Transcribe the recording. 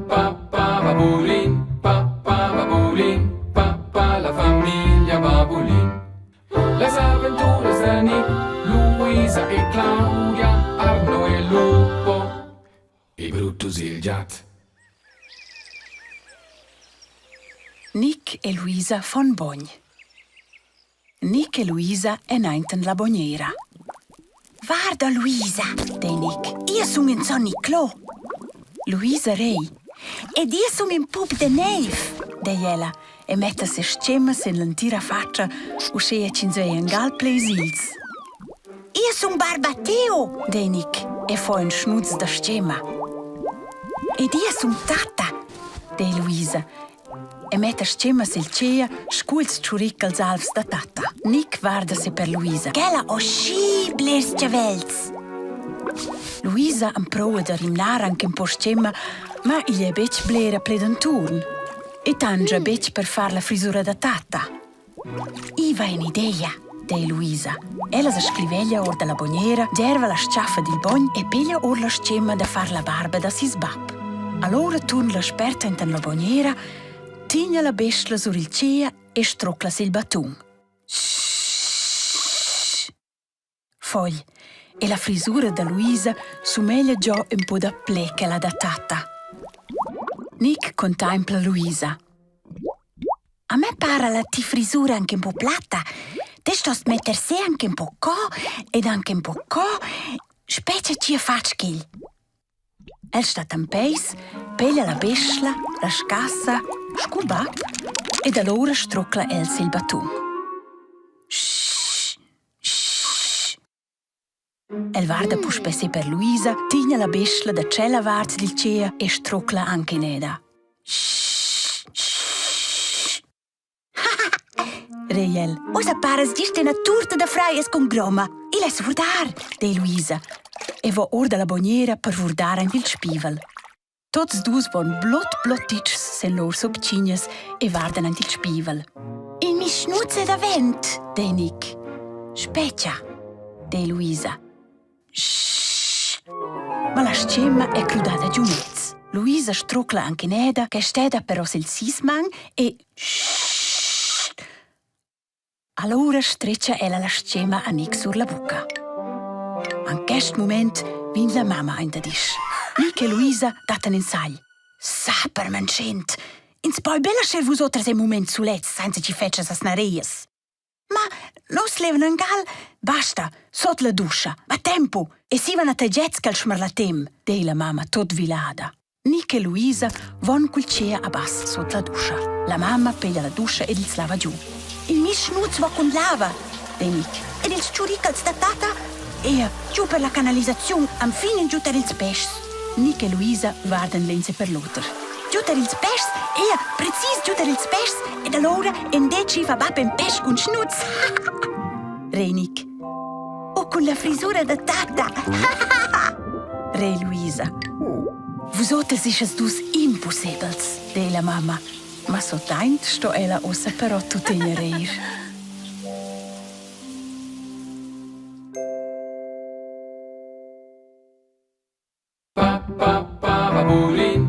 pa pa babulin, pa pa babulin, pa pa la famiglia Babulin. Las aventuras da Nick, Luisa e Claudia, Arno e Lupo e Brutus il giat. Nick e Luisa von Bogn. Nick e Luisa èn ainten la bognera. Varda Luisa, dei Nick, ia sun in Son Niclò. Luisa rei. Ed ia sun in pup de neiv, dei ella e metta ses tschemas en l'entira fatscha, uschea ch'ins vei angal pleis ils. Ia sun barba Teo, dei Nick e fo ün schnuz da tschema. Ed ia sun tatta, dei Luisa e metta tschemas il tgea scu ils tschuricals alvs da tatta. Nick varda se per Luisa. Ch'ella ho schi blers chavels! Luisa emproua da rimnar anc ün po tschema, ma igl è betg blera ple d'anturn. E tangia betg per far la frisura da tatta. I va in'ideia, dei Luisa. Ella sa scriveglia or dalla bognera, derva la s-chaffa dil bogn e piglia or la tschema da far la barba da seis bab. Allora turn la sperta enten la bognera, tigna la bestla sur il tgea e strocla sil batun. Fogl e la frisura da Luisa sumeglia giò ün po daplè che la da tatta. Nick contaimpla Luisa. A me para la ti frisura anche un po platta. Te stost metter se anche un po co ed anche un po co. Specie ci fatsch ch'igl. El stat en peis, peglia la beschla, la scassa, scuba ed allura strocla el sil batun. Shh, shh. El varda puspè si per Luisa, tigna la beschla da tschella vart dil tgea e strocla anc ineda. Shh, shh. Rei el. Ussa paras gist ina turta da fraias cun groma. Igl è vurdar, dei Luisa e va or dalla bognera per vurdar aint il spievel. Tots dus von blot blotitschs sen lur subtschignas e vardan ant il spievel. Il mi schnuzza davent, dei Nick. Spetga, dei Luisa. Shh! Ma la scema è crudada giu mez. Luisa strucla anche ineda che steda però sil sisman e Shh! Allura streccia ella la scema a Nick sur la bucca. En quest moment vegn la mamma aint ad isch. Nick e Luisa dattan in sagl. Sapermanschent! Ins poi bella scher vus otras in mument sulets senza chi fetschas as nareias. Ma nus levan angal, basta, sot la duscha, ma tempo, e sivan a tagets ch'el schmarlatem, dei la mamma tot vilada. Nic e Luisa von cul tgea a bass sot la duscha. La mamma peglia la duscha ed ils lava giu. Il mis schnuz va cun lava, dei Nic. Ed ils tschuricals da tata? Ea, giu per la canalisaziun, enfin giu tar ils peschs. Nic e Luisa vardan l'in per l'oter. Giu tar ils peschs, ea, precis giu tar ils peschs, ed allora endeci fa bab in pesch cun schnuz. Renic. O cun la frisura da tatta. Re Luisa. Vus oters ischas dus impossibels, dei la mamma. Ma sotaint sto ella ussa però tuttegna reir. Pa pa pa babulin.